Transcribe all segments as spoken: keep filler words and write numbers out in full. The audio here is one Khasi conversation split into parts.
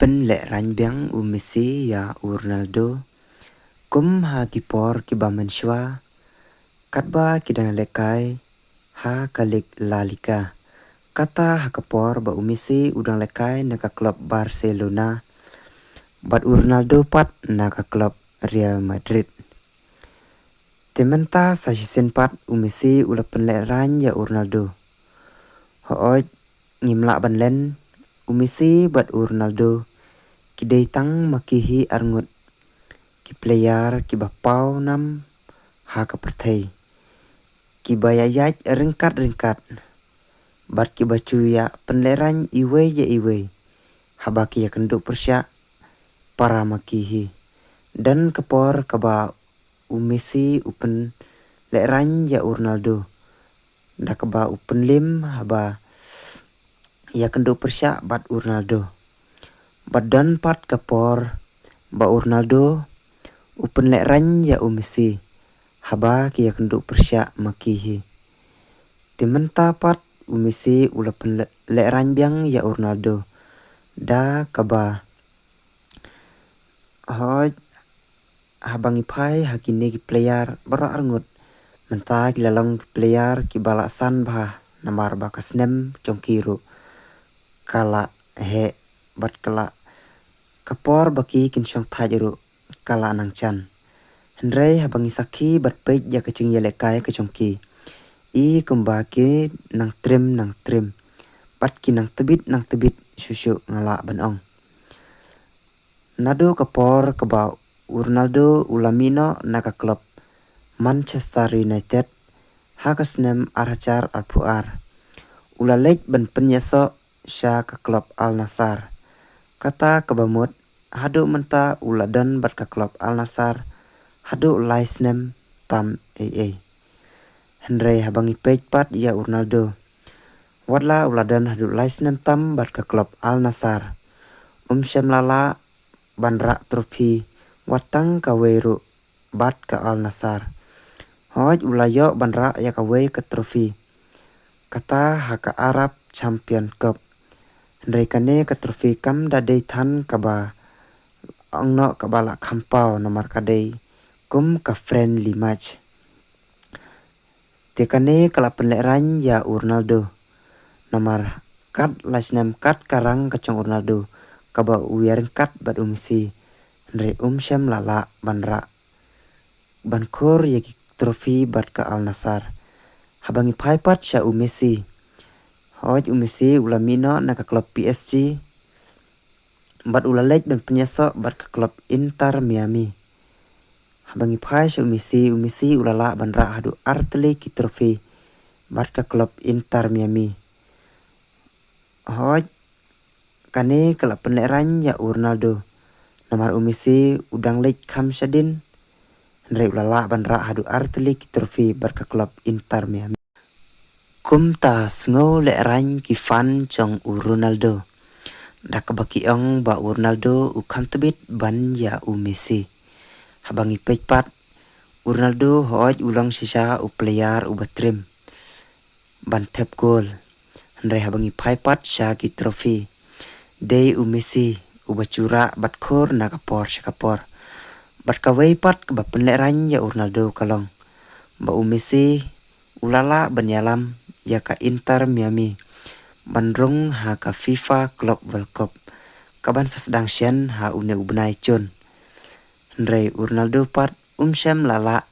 pynlehraiñ biang u Messi ïa u Ronaldo. Kum ha ki por kiba mynshuwa, katba ki dang lehkai ha ka lig La Liga. Kata ha ka por ba u Messi u dang lehkai na ka klub Barcelona, bad u Ronaldo pat na ka klub Real Madrid. Te mynta sa shisien pat u Messi u la pynlehraiñ ïa u Ronaldo. Hooid, ngim lah ban len, u Messi bad u Ronaldo ki dei tang ma ki hi arngut ki player kiba paw nam ha ka pyrthei, kiba ïaid ryngkat ryngkat, bad kiba ju ïa pynlehraiñ iwei ïa iwei haba ki ïakynduh pyrshah para ma ki hi. Don ka por kaba u Messi u pynlehraiñ ïa u Ronaldo, da kaba u pynlim haba ïakynduh pyrshah bad u Ronaldo. Bad don pat ka por ba u Ronaldo u pynlehraiñ ïa u Messi haba ki ïakynduh pyrshah ma ki hi. Te mynta pat u Messi u la pynlehraiñ biang ïa u Ronaldo, da kaba, hooid, haba ngi phai ha kine ki player baroh arngut, mynta ki la long ki player kiba la san bha, namar ba ka snem jong ki ruh ka la heh, bad ka la, ka por ba ki kin shong thait ruh ka la nang jan. Hynrei haba ngi sakhi bad peit ïa ka jingïalehkai ka jong ki, i kumba ki nang trim nang trim, bad ki nang tbit nang tbit shuh shuh, nga lah ban ong. Naduh ka por kaba u Ronaldo u la mih noh na ka klub Manchester United ha ka snem ar hajar arphew ar, u la leit ban pynïasoh sha ka klub Al Nassr. Kata kaba mut, haduh mynta u la don bad ka klub Al Nassr haduh lai snem tam ei ei. Hynrei haba ngi peit pat ïa u Ronaldo, wat la u la don haduh lai snem tam bad ka klub Al Nassr, um shym la lah ban rah trophy wat tang kawei ruh bad ka Al Nassr. Hooid, u la ïoh ban rah ïa kawei ka trophy, kata ha ka Arab Champion Cup. Hynrei kane ka trophy kam da dei than kaba, ong noh, kaba la kham paw, namar ka dei kum ka friendly match. Te kane ka la pynlehraiñ ïa u Ronaldo, namar kat lai snem kat ka rang ka jong u Ronaldo kaba u ïaryngkat bad u Messi, hynrei um shym la lah ban rah, ban khur ïa ki trophy bad ka Al Nassr. Haba ngi phai pat sha u Messi, hooid, u Messi u la mih noh na ka klub P S G, bad u la leit ban pynïasoh bad ka klub Inter Miami. Haba ngi phai sha u Messi, u Messi u la lah ban rah haduh artylli ki trophy bad ka klub Inter Miami. Hooid, kane ka la pynlehraiñ ïa u Ronaldo, namar u Messi u dang leit kham shadien, hynrei u la lah ban rah haduh artylli ki trophy bad ka klub Inter Miami. Kumta sngew lehraiñ ki fan jong u Ronaldo, da kaba ki ong ba u Ronaldo u kham tbit ban ïa u Messi. Haba ngi peit pat, u Ronaldo hooid u long shisha u player uba trim ban thep goal, hynrei haba ngi phai pat sha ki trophy, dei u Messi uba ju rah bad khur na ka por sha ka por. Bad kawei pat kaba pynlehraiñ ïa u Ronaldo ka long ba u Messi u la lah ban ïalam ïa ka Inter Miami ban rung ha ka FIFA Club World Cup, kaban sa sdang shen ha une u bnai Jun. Hynrei u Ronaldo pat um shym la lah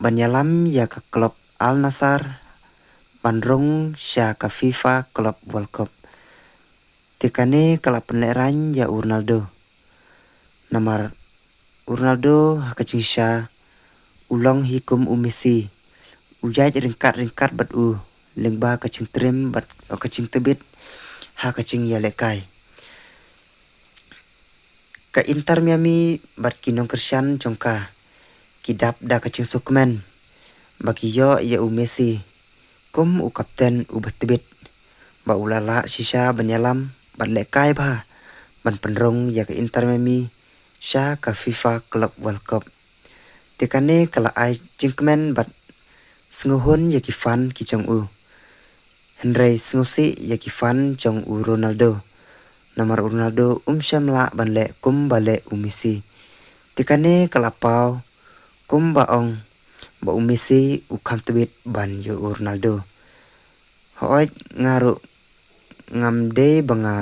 ban ïalam ïa ka klub Al Nassr ban rung sha ka FIFA Club World Cup. Te kane ka la pynlehraiñ ïa u Ronaldo, namar u Ronaldo ha ka jingshisha u long hi kum u Messi, u ïaid ryngkat ryngkat bad u lyngba ka jingtrim bad ka jingtbit ha ka jingïalehkai. Ka Inter Miami bad ki nongkyrshan jong ka ki dap da ka jingsngewkmen ba ki ïoh ïa u Messi kum u kapten uba tbit, ba u la lah shisha ban ïalam bad lehkai bha ban pynrung ïa ka Inter Miami sha ka FIFA Club World Cup. Te kane ka la ai jingkmen bad sngewhun ïa ki fan ki jong u, hynrei sngewsih ïa ki fan jong u Ronaldo, Namar u Ronaldo um shym lah ban leh kumba leh u Messi. Te kane ka la paw kumba ong ba u Messi u kham tbit ban ïa u Ronaldo. Hooid, nga ruh ngam dei ba nga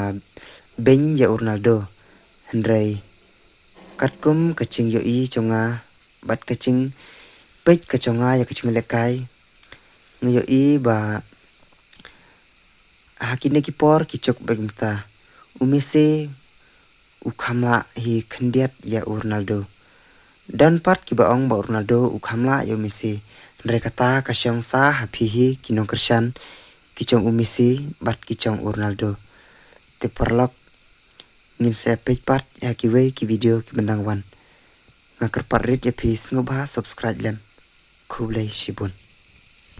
beiñ ïa u Ronaldo, hynrei katkum ka jingïohi jong nga bad ka jingpeit ka jong nga ïa ka jingïalehkai, nga ïohi ba ha kine ki por ki juk bad mynta, u Messi u kham lah hi khyndiat ïa u Ronaldo. Don pat kiba ong ba u Ronaldo u kham lah ïa u Messi, hynrei kata ka shong sa ha phi hi ki nongkyrshan ki jong u Messi bad ki jong u Ronaldo. Te paralok, ngin sa peit pat ha kiwei ki video kiban dang wan. Nga kyrpad rit ïa phi, sngewbha subscribe lem. Khublei shibun.